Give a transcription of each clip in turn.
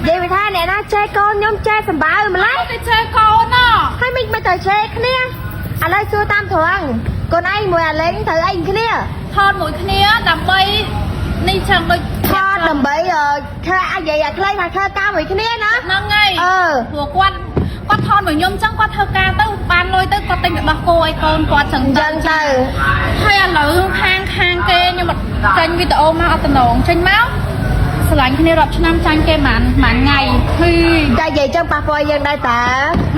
និយាយវាថាអ្នកណាជេរកូនខ្ញុំជេរសម្បើម្ល៉េះ ទៅជេរកូនណ ហើយមិនមិនទៅជេរគ្នាឥឡូវសួរតាមត្រង់កូនឯងមួយអាលេងត្រូវអីគ្នា ថតមួយគ្នាដើម្បីនេះចឹងដូច ថតដើម្បីធ្វើអានិយាយឲ្យខ្លីថាធ្វើការមួយគ្នាណា ហ្នឹងហើយ អឺ ព្រោះគាត់គាត់ថតមួយខ្ញុំចឹងគាត់ធ្វើការទៅបានលុយទៅគាត់ទិញរបស់គោឲ្យកូនគាត់ចឹង អញ្ ទៅ ចឹងទៅ ហើយឥឡូវខាងខាងគេខ្ញុំអត់ចេញវីដេអូមកអត់តំណងចេញមកស្រឡាញ់គ្នារាប់ឆ្នាំចាញ់គេប្រហែលប្រហែលថ្ងៃហ៊ី តែនិយាយចឹងប៉ះពាល់យើងដែរតា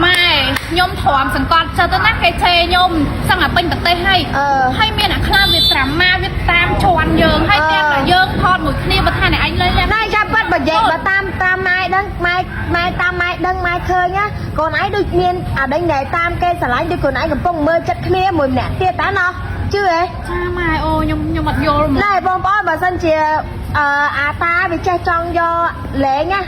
ម៉ែខ្ញុំទ្រាំសង្កត់ចិត្តទៅណាគេជេរខ្ញុំសឹងតែពេញប្រទេសហើយ អឺ ហើយមានអាខ្លះវាត្រាម៉ាវាតាមជន់យើងហើយ អឺ ទាំងតែយើងថតមួយគ្នាបើថាអ្នកឯងលេង ណែចាំប៉ាត់បើនិយាយបើតាមតាមម៉ែដឹងម៉ែម៉ែតាមម៉ែដឹងម៉ែឃើញណាកូនឯងដូចមានអាដេញដែលតាមគេស្រឡាញ់ដូចកូនឯងកំពុងមើលចិត្តគ្នាមួយម្នាក់ទៀតតាណោះជឿហ៎ ចាម៉ែអូខ្ញុំខ្ញុំអត់យល់ហ្មង ណែបងប្អូនបើសិនជាអឺអាតាវាចេះចង់យកលេងណា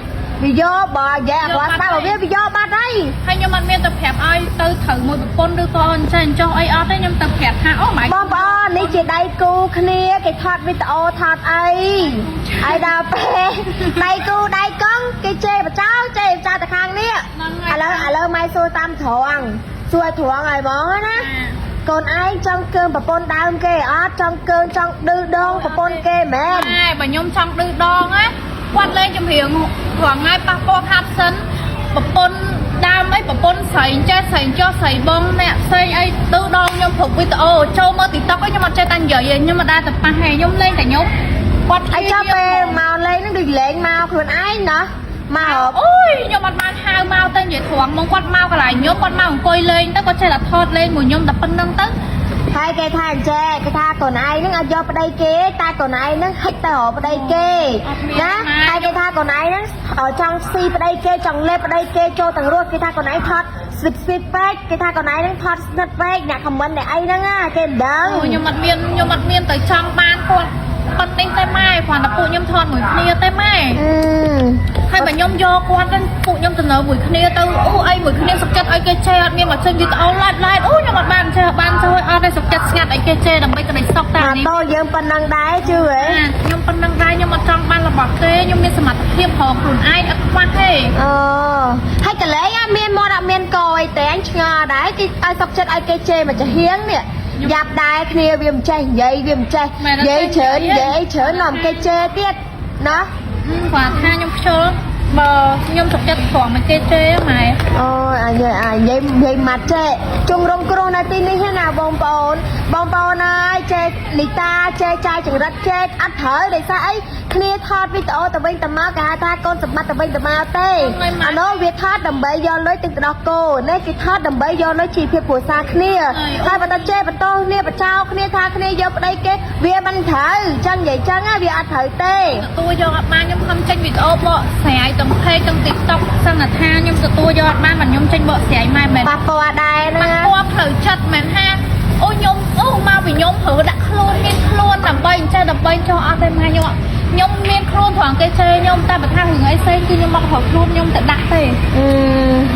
វាយកបើនិយាយអាគាត់ស្ដាប់បើវាវាយកបាត់ហើយ ហើយខ្ញុំអត់មានទៅប្រាប់ឲ្យទៅត្រូវមួយប្រពន្ធឬក៏អញ្ចឹងអញ្ចោះអីអត់ទេខ្ញុំទៅប្រាប់ថាអូម៉ែ បងប្អូននេះជាដៃគូគ្នាគេថតវីដេអូថតអីហើយដល់ពេលដៃគូដៃកង់គេជេរបចោជេរបចោទៅខាងនេះ ហ្នឹងហើយ ឥឡូវឥឡូវម៉ែសួរតាមត្រង់សួរឲ្យត្រង់ឲ្យហ្មងណាកូនឯងចង់កើងប្រពន្ធដើមគេអត់ចង់កើងចង់ឌឺដងប្រពន្ធគេមែន ម៉ែបើខ្ញុំចង់ឌឺដងណាគាត់លេងចម្រៀងរាល់ថ្ងៃប៉ះពាល់ខាត់សិនប្រពន្ធដើមអីប្រពន្ធស្រីចេះស្រីចោះស្រីបងអ្នកផ្សេងអីឌឺដងខ្ញុំគ្រប់វីដេអូចូលមើល TikTok អីខ្ញុំអត់ចេះតែនិយាយទេខ្ញុំមិនដែលទៅប៉ះទេខ្ញុំលេងតែខ្ញុំគាត់ អីចុះពេលមកលេងហ្នឹងដូចលេងមកខ្លួនឯងណាមក អូយខ្ញុំអត់បានហៅមកទៅនិយាយត្រង់ហ្មងគាត់មកកន្លែងខ្ញុំគាត់មកអង្គុយលេងទៅគាត់ចេះតែថតលេងមួយខ្ញុំតែប៉ុណ្្នឹងទៅ ហើយគេថាអញ្ចេះគេថាកូនឯងហ្នឹងអត់យកប្តីគេតែកូនឯងហ្នឹងហិចទៅរកប្តីគេណាហើយគេថាកូនឯងហ្នឹងចង់ស៊ីប្តីគេចង់លេបប្តីគេចូលទាំងរស់គេថាកូនឯងថតស្វិតស្វិតពេកគេថាកូនឯងហ្នឹងថតស្និទ្ធពេកអ្នកខមមិនអ្នកអីហ្នឹងណាគេមិនដឹង អូខ្ញុំអត់មានខ្ញុំអត់មានទៅចង់បានគាត់ប៉ុណ្្នេះទេម៉ែគ្រាន់តែពួកខ្ញុំថតមួយគ្នាទេម៉ែ អឺ ហើយបើខ្ញុំយកគាត់ទៅពួកខ្ញុំទៅនៅមួយគ្នាទៅអូអីមួយគ្នាសុខចិត្តឲ្យគេជេរអត់មានមកចេញវីដេអូឡែតឡែតអូខ្ញុំអត់បានចេះបានចូលអត់ទេសុខចិត្តស្ងាត់ឲ្យគេជេរដើម្បីក្តីសុខតានេះ អាតោយើងប៉ុណ្ណឹងដែរជឿហ៎ ខ្ញុំប៉ុណ្្នឹងដែរខ្ញុំអត់ចង់បានរបស់គេខ្ញុំមានសមត្ថភាពរកខ្លួនឯងអត់ខ្វះទេ អូហើយកលែងអត់មានមាត់អត់មានកអីទេអញឆ្ងល់ដែរគេឲ្យសុកចិត្តឲ្យគេជេរមកចំហៀងនេះយ៉ាប់ដែរគ្នាវាមិនចេះនិយាយវាមិនចេះនិយាយច្រើននិយាយអីច្រើននាំគេជេរទៀតណា គាត់ថាខ្ញុំខ្ជិលបើខ្ញុំសុខចិត្តព្រមឲ្យគេជេរម៉ែ អូយអាយអាយនិយាយនិយាយម៉ាត់ចេះជុំរងគ្រោះនៅទីនេះណាបងប្អូនបងប្អូនអើយចេះលីតាចេះចាយចង្រិតចេះអត់ត្រូវដោយសារអីគ្នាថតវីដេអូទៅវិញទៅមកគេហៅថាកូនសម្បត្តិទៅវិញទៅមកទេអានោះវាថតដើម្បីយកលុយទៅដោះគោនេះគេថតដើម្បីយកលុយជីវភាពគ្រួសារគ្នាហើយបន្តចេះបន្តគ្នាបចោគ្នាថាគ្នាយកប្តីគេវាមិនត្រូវចឹងនិយាយចឹងវាអត់ត្រូវទេ ទទួលយកអត់បានខ្ញុំខំចេញវីដេអូបកស្រាយទាំង page ទាំង TikTok សឹងតែថាខ្ញុំទទួលយកអត់បានមិនខ្ញុំចេញបកស្រាយម៉ែមែន ប៉ះពាល់ដែរ ប៉ះ ណា ពាល់ផ្លូវចិត្តមែនថាអូខ្ញុំអូមកពីខ្ញុំប្រើដាក់ខ្លួនមានខ្លួនដើម្បីអញ្ចឹងដើម្បីចោះអត់ទេម៉ែខ្ញុំខ្ញុំមានខ្លួនត្រង់គេជេរខ្ញុំតែបើថារឿងអីផ្សេងគឺខ្ញុំមកប្រើខ្លួនខ្ញុំទៅដាក់ទេ អឺ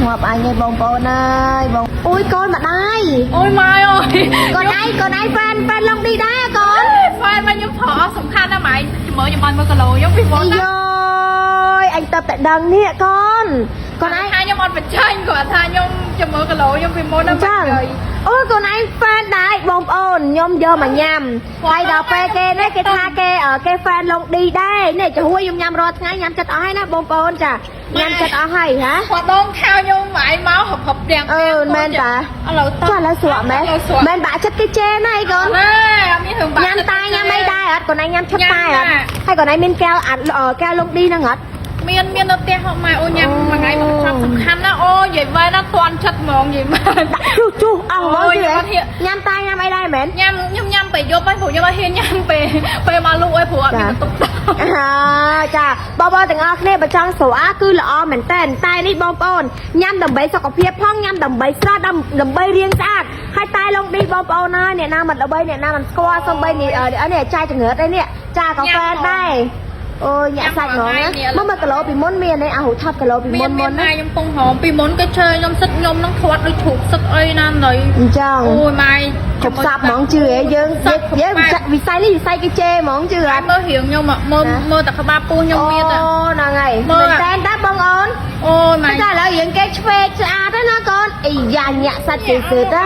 ងាប់អញឯងបងប្អូនអើយបងអួយកូនម្ដាយ អូយម៉ែអើយក ូនឯងកូនឯងហ្វេនហ្វេនឡុងឌីដែរកូន ហ្វែនមកខ្ញុំប្រើអស់សំខាន់ណាស់ម៉ែមើលខ្ញុំបាន1គីឡូខ្ញុំពីមុន អា ណា យអញទៅតែដឹងនេះកូនកូនឯង ថាខ្ញុំអត់បញ្ចេញគាត់ថាខ្ញុំចាំមើលគីឡូខ្ញុំពីមុនណា ចឹងអូយកូនឯងហ្វេនដែរបងប្អូនខ្ញុំយកមកញ៉ាំហើយដល់ពេលគេនេះគេថាគេគេហ្វេនឡុងឌីដែរនេះចំហួយខ្ញុំញ៉ាំរាល់ថ្ងៃញ៉ាំចិត្តអស់ហើយណាបងប្អូនចាញ៉ាំចិត្តអស់ហើយហ៎ គាត់ដងខោខ្ញុំម៉ែមកហប់ហប់ទាំង អឺមែនតា ឥឡូវត ចុះឥឡូវស្រក់មែនមែនបាក់ចិត្តគេជេរណាអីកូន ណែអត់មានរឿងបាក់ ញ៉ាំតែញ៉ាំអីដែរអត់កូនឯងញ៉ាំឈុតតែអត់ហើយកូនឯងមានកែវអាត់កែវលងឌីហ្នឹងអត់ មានមាននៅផ្ទះហក់ម៉ែអូញ៉ាំមួយថ្ងៃមកចប់សំខាន់ណាអូនិយាយវ៉ែណាតន់ចិត្តហ្មងនិយាយមែន ដាក់ជុះជុះអស់ហ្មងជឿញ៉ាំតែញ៉ាំអីដែរមែន ញ៉ាំខ្ញុំញ៉ាំពេលយប់ហ្នឹងព្រោះខ្ញុំអត់ហ៊ានញ៉ាំពេលពេលមកលក់អីព្រោះអត់មានបន្ទប់ អើចាបងប្អូនទាំងអស់គ្នាបើចង់ស្រអាគឺល្អមែនតើតែនេះបងប្អូនញ៉ាំដើម្បីសុខភាពផងញ៉ាំដើម្បីស្រស់ដើម្បីរាងស្អាតហើយតែលងឌីបងប្អូនហើយអ្នកណាមិនល្បីអ្នកណាមិនស្គាល់សំបីនេះនេះចាយចង្រិតអីនេះចាកាហ្វេដែរអូយញាក់សាច់ហ្មងណាមក1គីឡូពីមុនមានឯអាហូថប់គីឡូពី មាន មុនមុនណា មានម៉ែខ្ញុំពងហមពីមុនគេជេរខ្ញុំសិតខ្ញុំនឹងធាត់ដូចជ្រូកសិតអីណាណី អញ្ចឹង អូយម៉ែ គ្រប់សពហ្មងជឿឯងយើងយើងវិស័យនេះវិស័យគេជេរហ្មងជឿអត់ មើលរៀងខ្ញុំមើលមើលតែក្បាលពោះខ្ញុំមាន អូហ្នឹងហើយមែនតើតើបង អូយម៉ែ តែឥឡូវយើងគេឆ្វេងស្អាតណាកូនអីយ៉ាញាក់សាច់គេស៊ឺតា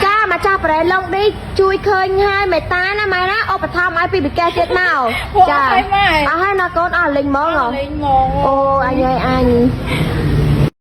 ចាម្ចាស់ប្រែឡុងនេះជួយឃើញហើយមេតាណាម៉ែណាឧបត្ថម្ភឲ្យពីបិកេះទៀតមកអស់ហើយណាកូនអស់លេងហ្មងហ៎ លេងហ្មង អូអញហើយអញ